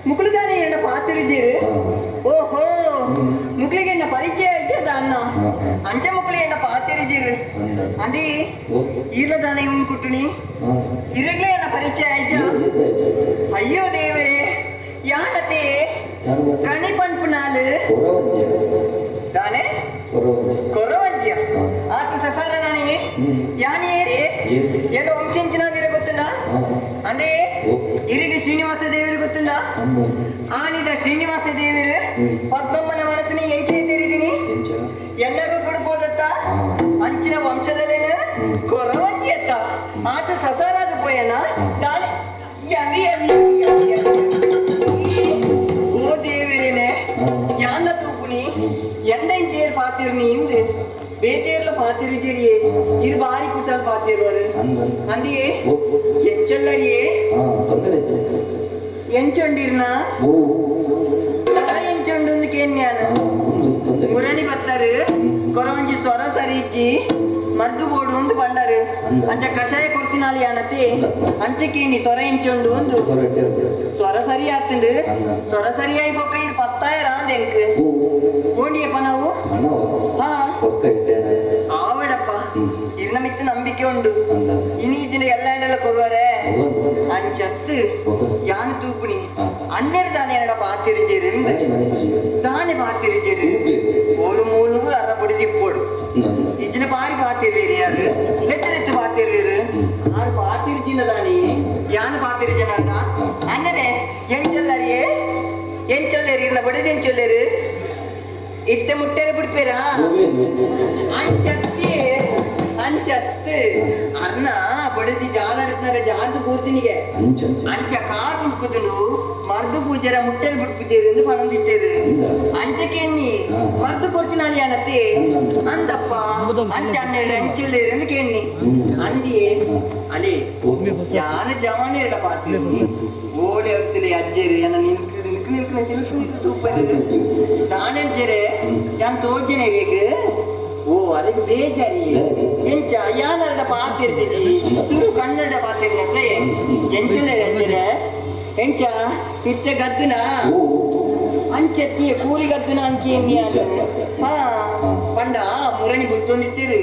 ಮುಕುಲು ದಾನೆ ಎನ್ನ ಪಾತಿರಿದ್ದೀರು. ಓಹೋ, ಮುಕ್ಳಿಗೆ ಎನ್ನ ಪರಿಚಯ ಇದ್ದದ ಅನ್ನ. ಅಂಚೆ ಮುಕ್ಳು ಎನ್ನ ಪಾತಿರಿದ್ದೀರು. ಅಂದಿ ಈರ್ಲ ದಾನೆ ಇವ್ನು ಕುಟ್ಟುನಿ ಇರಗ್ಲೇ ಎನ್ನ ಪರಿಚಯ ಆಯ್ತ. ಅಯ್ಯೋ ದೇವರೇ, ಯಾನತೆ ಕಣಿ ಪನ್ಪುನಾಲು ದಾನೆ ಕೊರವಂಜ್ಯ ಆತ ಸಸಾರ ದಾನೆ ಯಾನಿ ಏರಿ ಎಲ್ಲ ವಂಶಂಚಿನ ಗೊತ್ತುಂಡ. ಅಂದೇ ಇರಿಗೆ ಶ್ರೀನಿವಾಸ ದೇವರು ಗೊತ್ತುಂಡ. ಆನಿದ ಶ್ರೀನಿವಾಸ ದೇವರು ಪದ್ಮಮ್ಮನ ಮನಸ್ಸಿನ ಎಂಚೆ ತೆರಿದಿನಿ ಎಲ್ಲರೂ ಬಿಡ್ಬೋದತ್ತ ಅಂಚಿನ ವಂಶದಲ್ಲೇನ ಕೊರವಂಜಿ ಅತ್ತ ಆತ ಸಸಾರಾದ ಪೋಯನ ದಾನೆ ಯವಿ ಯವಿ ಓ ದೇವರೇನೆ ಯಾನ ತೂಪುನಿ ಎಂಡೈ ತೇರ್ ಪಾತಿರ್ನಿ ಇಂದು ಬೇತೇರ್ಲ ಪಾತಿರಿಜಿರಿಯೇ ಇರು ಬಾರಿ ಕುಸಲ್ ಪಾತಿರುವರು. ಅಂದಿಯೇ ಎಂಚೊಲ್ಲರಿಯೇ ಎಂಚೊಂಡಿರ್ನ ಎಂಚೊಂಡು ಕೇನ್ಯಾನ ಮುರಣಿ ಬತ್ತರು ಕೊರವಂಜಿ ಸ್ವರ ಸರಿಜ್ಜಿ ಮದ್ದು ಬೋಡು ಒಂದು ಬಂಡರು ಅಂಚ ಕಷಾಯ ಕೊಡ್ತಿನಾಲಿ ಯಾನತೆ ಅಂಚಕೇನಿ ಸ್ವರ ಎಂಚೊಂಡು ಒಂದು ಸ್ವರ ಸರಿ ಆಗ್ತಂಡು ಸ್ವರ ಸರಿಯಾಗಿ ಬೊಕ್ಕ ಇದು ಪತ್ತಾಯ ರಾಂದ ಎಂಕ್ ಓಣಿಯಪ್ಪ ನಾವು. ಹಾ ಆವಡಪ್ಪ ಇರ್ನ ಮಿತ್ತು ನಂಬಿಕೆ ಉಂಡು ಇನಿ ಇದಿನ ಎಲ್ಲ ಎಲ್ಲ ಕೊರುವರೆ ಅಂಚತ್ತು ಯಾನು ತೂಪುನಿ ಅಣ್ಣರು ತಾನೇ ಎನ್ನಡ ಪಾತಿರಿಜೇರು ತಾನೇ ಪಾತಿರಿಜೇರು ಓಳು ಮೂಲು ಅರ ಪೊಡಿ ತಿಪ್ಪೋಡು ಇಜ್ಜಿನ ಬಾರಿ ಪಾತಿರ್ವೇರು ಯಾರು ಲೆತ್ತ ಪಾತಿರ್ವೇರು ಆರು ಪಾತಿರ್ಜಿನ ತಾನೇ ಯಾನು ಪಾತಿರ್ಜನ ಅಣ್ಣನೇ ಎಂಚೊಲ್ಲರಿಯೇ ಎಂಚೊಲ್ಲೇರು ಇರ್ನ ಬಡಿದು ಎಂಚೊಲ್ಲೇರು ಇತ್ತೆ ಮುಟ್ಟೆಲ್ಲ ಬಿಡ್ಪೇರಾ ಅಂಚತ್ತಿ ಅಂಚತ್ತು ಅನ್ನ ಬಡದಿ ಜಾಲಾಡುತ್ತಾಗ ಜಾದು ಕೂತಿನಿಗೆ ಅಂಚ ಕಾರ್ ಮುಕ್ಕುದುನು ಮರ್ದು ಪೂಜರ ಮುಟ್ಟೆಲ್ ಬಿಡ್ಪುಜೇರು ಎಂದು ಪಣಂದಿತ್ತೇರು ಅಂಚ ಕೇಣ್ಣಿ ಮರ್ದು ಕೊಡ್ತಿನಾಲಿ ಅನತ್ತೆ ಅಂದಪ್ಪ ಅಂಚ ಹನ್ನೆರಡು ಅಂಚುಲ್ಲೇರು ಎಂದು ಕೇಣ್ಣಿ ಅಂದಿಯೇ ಅಲೆ ಯಾನ ಜವಾನೇರಡ ಪಾತ್ರ ಓಡಿ ಹೋಗ್ತಿಲ್ಲ ಅಜ್ಜೇರು ಎನ್ನ ನಿಲ್ಕು ನಿಲ್ಕು ನಿಲ್ಕು ನಿಲ್ಕು ನಿಲ್ಕು ತೂಪರು ತಾನೆಂಜರೆ ಯಾನ್ ತೋಜನೆ ಬೇಕು. ಓ ಅದಕ್ಕೆ ಬೇಜಾರಿ ಎಂಚ ಯಾನರಡ ಪಾತಿರ್ತಿದ್ದಿ ಸುರು ಕನ್ನಡ ಪಾತಿರ್ನತ್ತೆ ಎಂಚಲೆ ಎಂಚರೆ ಎಂಚ ಇತ್ತೆ ಗದ್ದುನ ಅಂಚೆತ್ತಿಯ ಕೂಲಿ ಗದ್ದುನ ಅಂಚೆ ಹಾ ಪಂಡ ಮುರಣಿ ಗುತ್ತೊಂದಿತ್ತಿರು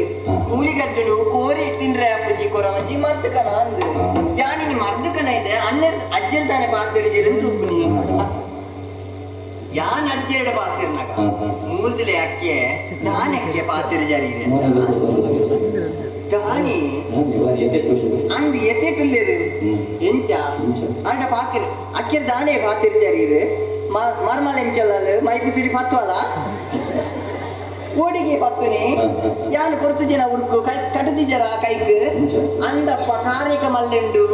ಕೂಲಿ ಗದ್ದುನು ಕೋರಿ ತಿಂದ್ರೆ ಅಪ್ಪಜಿ ಕೊರವಂಜಿ ಮದ್ದು ಕಣ ಅಂದು ಯಾನಿನಿ ಮದ್ದು ಕಣ ಇದೆ ಅನ್ನ ಅಜ್ಜನ್ ತಾನೆ ಪಾತಿರ್ಜಿರು ಸೂಪುನಿ ಯಾನ್ ಅಜ್ಜೆರಡ ಪಾತಿರ್ನಾಗ ಮೂಲ್ದಿಲೆ ಅಕ್ಕೆ ನಾನಕ್ಕೆ ಪಾತಿರ್ ಜಾರಿ ದಾನಿ ಅಂದ್ ಎತೆ ಪಿಲ್ಲೇರು ಎಂಚ ಅಂಡ ಪಾತಿರ್ ಅಕ್ಕೆ ದಾನೆ ಪಾತಿರ್ ಜಾರಿರು ಮರ್ಮಲ ಎಂಚಲ್ಲ ಮೈಕು ಸಿಡಿ ಪತ್ವಲ್ಲ ಓಡಿಗೆ ಪತ್ತುನಿ ಯಾನ್ ಕೊರ್ತು ಜನ ಉಡ್ಕು ಕಟದಿಜರ ಕೈಕ್ ಅಂದಪ್ಪ ಕಾರ್ಯಕ ಮಲ್ಲೆಂಡು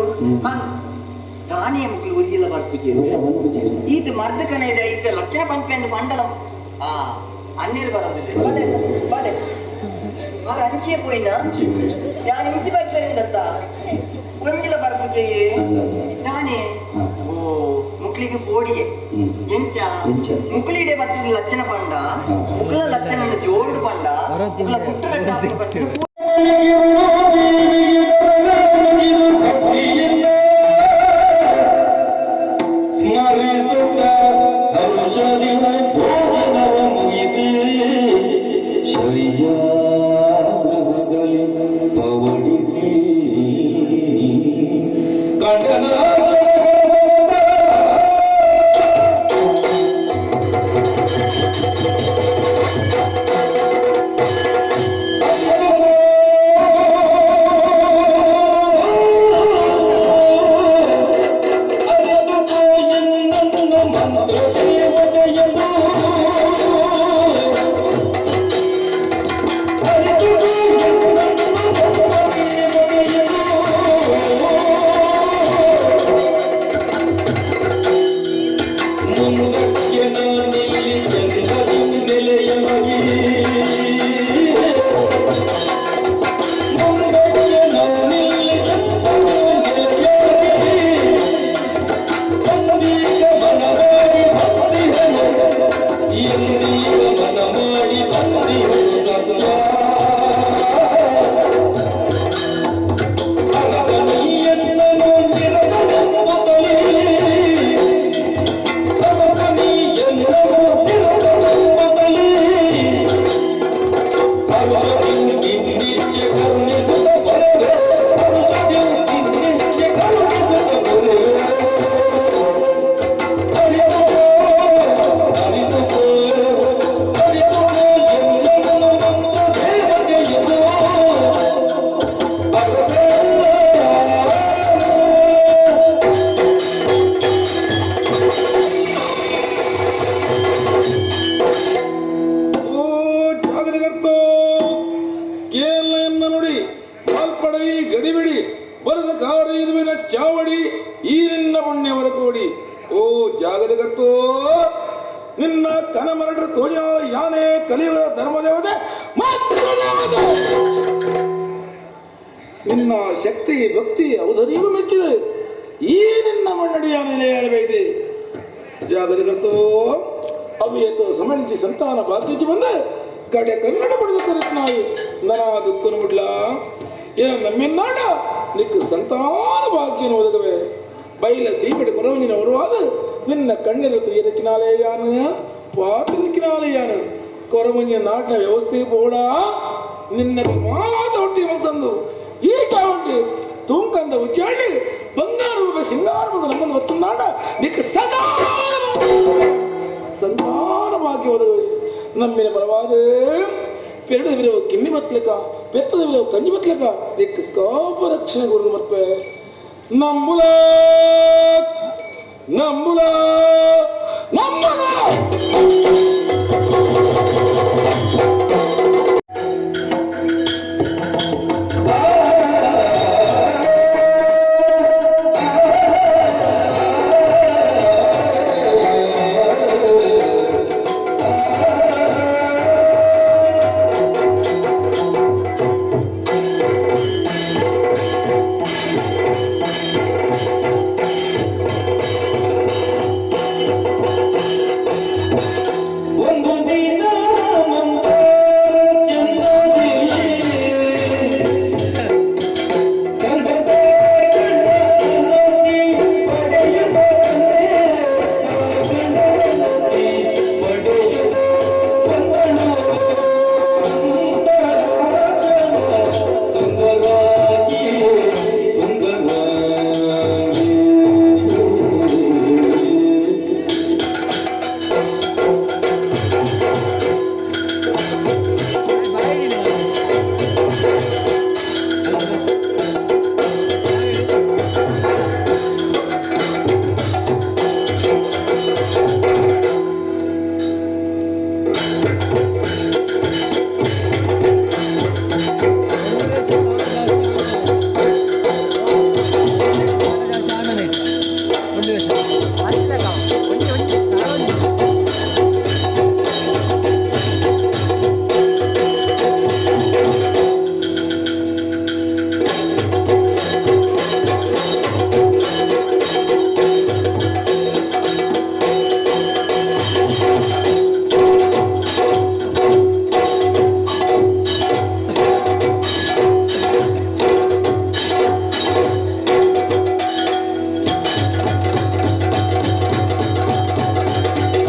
ದಾನಿಯ ಮುಕ್ಳು ಉರಿಯಿಲ್ಲ ಬರ್ಪುಜಿ ಇದು ಮರ್ದಕನ ಇದೆ ಇತ್ತ ಲಕ್ಷಣ ಪಂಪೆಂದು ಮಂಡಲಂ ಆ ಅಣ್ಣೀರು ಬರೋದಿಲ್ಲ ಬಲೆ ಬಲೆ ಆಗ ಅಂಚೆ ಪೋಯಿನ ಯಾನ್ ಇಂಚಿ ಬರ್ಪೇರಿಂದತ್ತ ಒಂಜಿಲ ಬರ್ಪುಜಿ ದಾನೆ ಓ ಮುಕ್ಳಿಗೆ ಪೋಡಿಗೆ ಎಂಚ ಮುಕ್ಳಿಡೆ ಬರ್ತದೆ ಲಕ್ಷಣ ಪಂಡ ಮುಕ್ಳ ಲಕ್ಷಣ ಜೋಡು ಪಂಡ ಮುಕ್ಳ ಪುಟ್ಟು Thank you. ನಿನ್ನ ಕನಮರಡು ತೋಜೋ ಯಾನೇ ಕಲಿಯುವ ಧರ್ಮದೇವತೆ ಮಾತೃದೇವತೆ. ನಿನ್ನ ಶಕ್ತಿ ಭಕ್ತಿ ಔದರಿಯೂ ಮೆಚ್ಚಿದೆ. ಈ ನಿನ್ನ ಮಣ್ಣಡಿಯ ನೆಲೆಯಾಗಬೇಕಿದೆ. ಜಾಗೃತೋ ಅವಿಯತು ಸಮಂಜಿ ಸಂತಾನ ಭಾಗ್ಯಜಿ ಬಂದ ಕಡೆ ಕನ್ನಡ ಪಡೆದ ನಾಯಿ ನನ ದುಕ್ಕನು ಬಿಡ್ಲ ಏನ ನಮ್ಮಿನ್ನಾಡ ನಿಕ್ಕು ಸಂತಾನ ಭಾಗ್ಯನು ಒದಗವೆ. ಬೈಲ ಸೀಮಡಿ ಕೊರವಂಜಿನ ಒರುವಾದ ನಿನ್ನ ಕಣ್ಣಿರು ತುಯದಕ್ಕಿನಾಲೆ ಯಾನು ಪಾತ್ರದಕ್ಕಿನಾಲೆ ಯಾನು ಕೊರವಂಜಿನ ನಾಟಿನ ವ್ಯವಸ್ಥೆ ಬೋಡ ನಿನ್ನ ಮಾತ ಹೊಟ್ಟಿ ತಂದು ಈ ಚಾವಟ್ಟಿ ತೂಂಕಂದ ಉಚ್ಚಾಡಿ ಬಂಗಾರು ಸಿಂಗಾರ ನಮ್ಮನ್ನು ಒತ್ತುಂದಾಡ ನಿಕ್ಕ ಸದಾ ಸಂತಾನ ಭಾಗ್ಯ ಒದಗವೆ. ನಮ್ಮಿನ ಬಲವಾದ ಪೆರಡು ವಿರವು ಕಿಮ್ಮಿ ಬತ್ಲಕ ಪೆತ್ತದ ವಿರವು ಕಂಜಿ ಬತ್ಲಕ ನಿಕ್ಕ ಕಾಪ ರಕ್ಷಣೆ ಗುರು ಮತ್ಪೆ ನಂಬುಲ ನಂಬುಲ ನಂಬುಲ. ಒಂದು ದಿನ ಮಂದಾರ ಚಂದಸಿರಿ ಕಂಡದ ಉನ್ನತಿ ಪಡೆಯುತ್ತ ಉನ್ನತಿ ಪಡೆಯುತ್ತ ಬಂದನು ಸುಂದರಾಗಿ ಸುಂದರಾಗಿ. ಿ.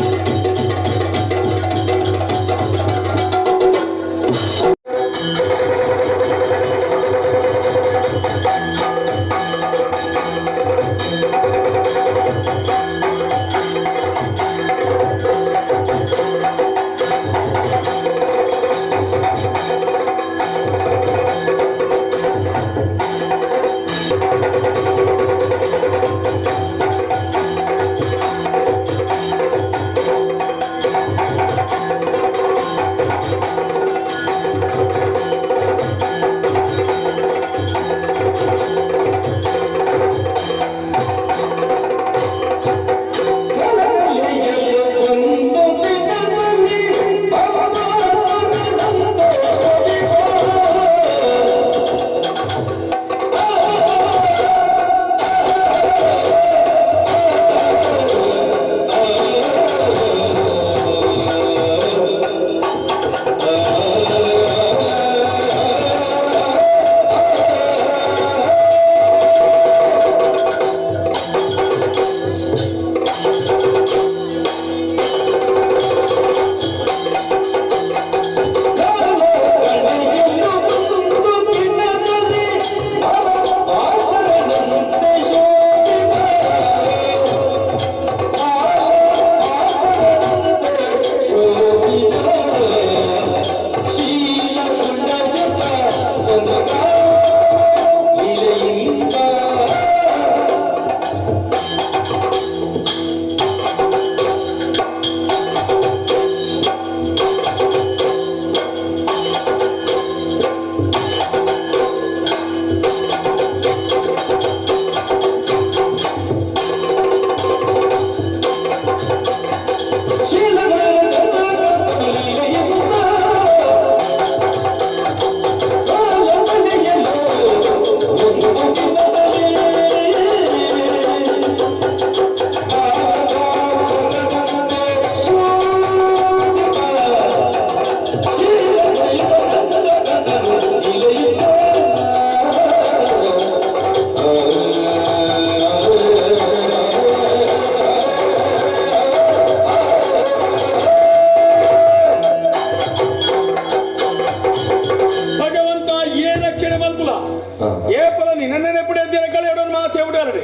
ಏಪಲ ನಿನ್ನ ಎಪ್ಪಡೆ ದಿನಗಳ ಮಾಸೆ ಉಡಾರಡೆ.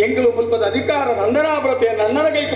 ಎಂಕಲು ಮುಲ್ಪದ ಅಧಿಕಾರ ನಂದನಾಭ್ರತೆ ನನ್ನನ ಕೈ.